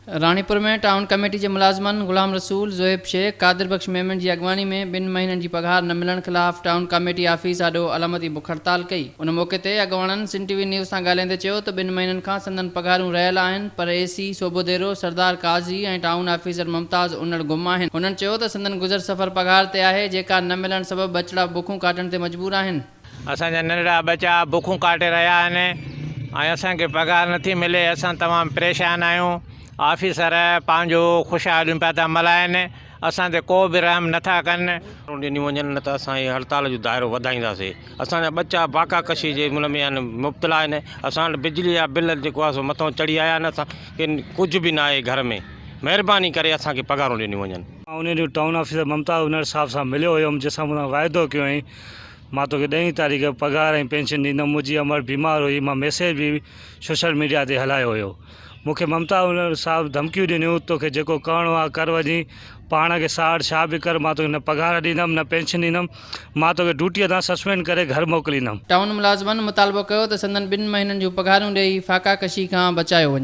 Ranipur ۾ town committee جي ملازمن غلام رسول، زوهيب شيخ، قادر بخش ميمڻ جي اڳواڻي ۾ ٻن مهينن جي پگهار نه ملڻ خلاف ٽائون ڪميٽي آفيس آڏو علامتي بک هڙتال ڪئي. ان موقعي تي اڳواڻن سنڌ ٽي وي نيوز سان ڳالهائيندي چيو ته ٻن مهينن کان سندن پگهارون رهيل آهن پر A C Sobhodero Sardar Qazi ۽ town officer Mumtaz Unar گم آهن. هنن چيو ته سندن گذر سفر پگهار تي آهي جيڪا نه ملڻ سبب ٻچڙا بکون ڪاٽڻ تي مجبور آهن. اسان جا ننڍڙا ٻچا بکون ڪاٽي رهيا آهن ۽ اسان کي پگهار نٿي ملي اسان تمام پريشان آهيون آفيسر پنهنجو خوشحاليون پيا ٿا ملهائن اسان تي ڪو به رحم نٿا ڪن. ڏنيون وڃن نه ته اسان هي هڙتال جو دائرو وڌائينداسين اسان جا ٻچا باڪا ڪشي جي ان ۾ آهن مبتلا آهن اسان وٽ بجلي جا بل جيڪو آهي سو مٿو چڙهي آيا آهن اسان کي ڪجهه به نه آهي گهر ۾ مهرباني ڪري اسان کي پگهارون ڏنيون وڃن. مان انهي ڏينهن ٽائون آفيسر ممتاز انڙ صاحب سان مليو هيم جنهن سان مون سان واعدو ڪيو هئائين مان توکي ڏهين تاريخ پگهار ۽ پينشن ڏيندم منهنجي امڙ بيمار هئي مان ميسيج به سوشل ميڊيا تي هلايو هيو مون کي ممتاز انڙ صاحب ڌمڪيون ڏنيون توکي جيڪو ڪرڻو آهي ڪر وڃي پاڻ کي ساڙ ڇا به ڪر مان توکي نه پگهار ڏيندم نه پينشن ڏيندم مان توکي ڊيوٽيء تان سسپينڊ ڪري گهر موڪليندم. ٽائون ملازمن مطالبو ڪيو ته سندن ٻن مهينن جون پگهارون ڏئي فاقا ڪشي کان بچايو وڃي.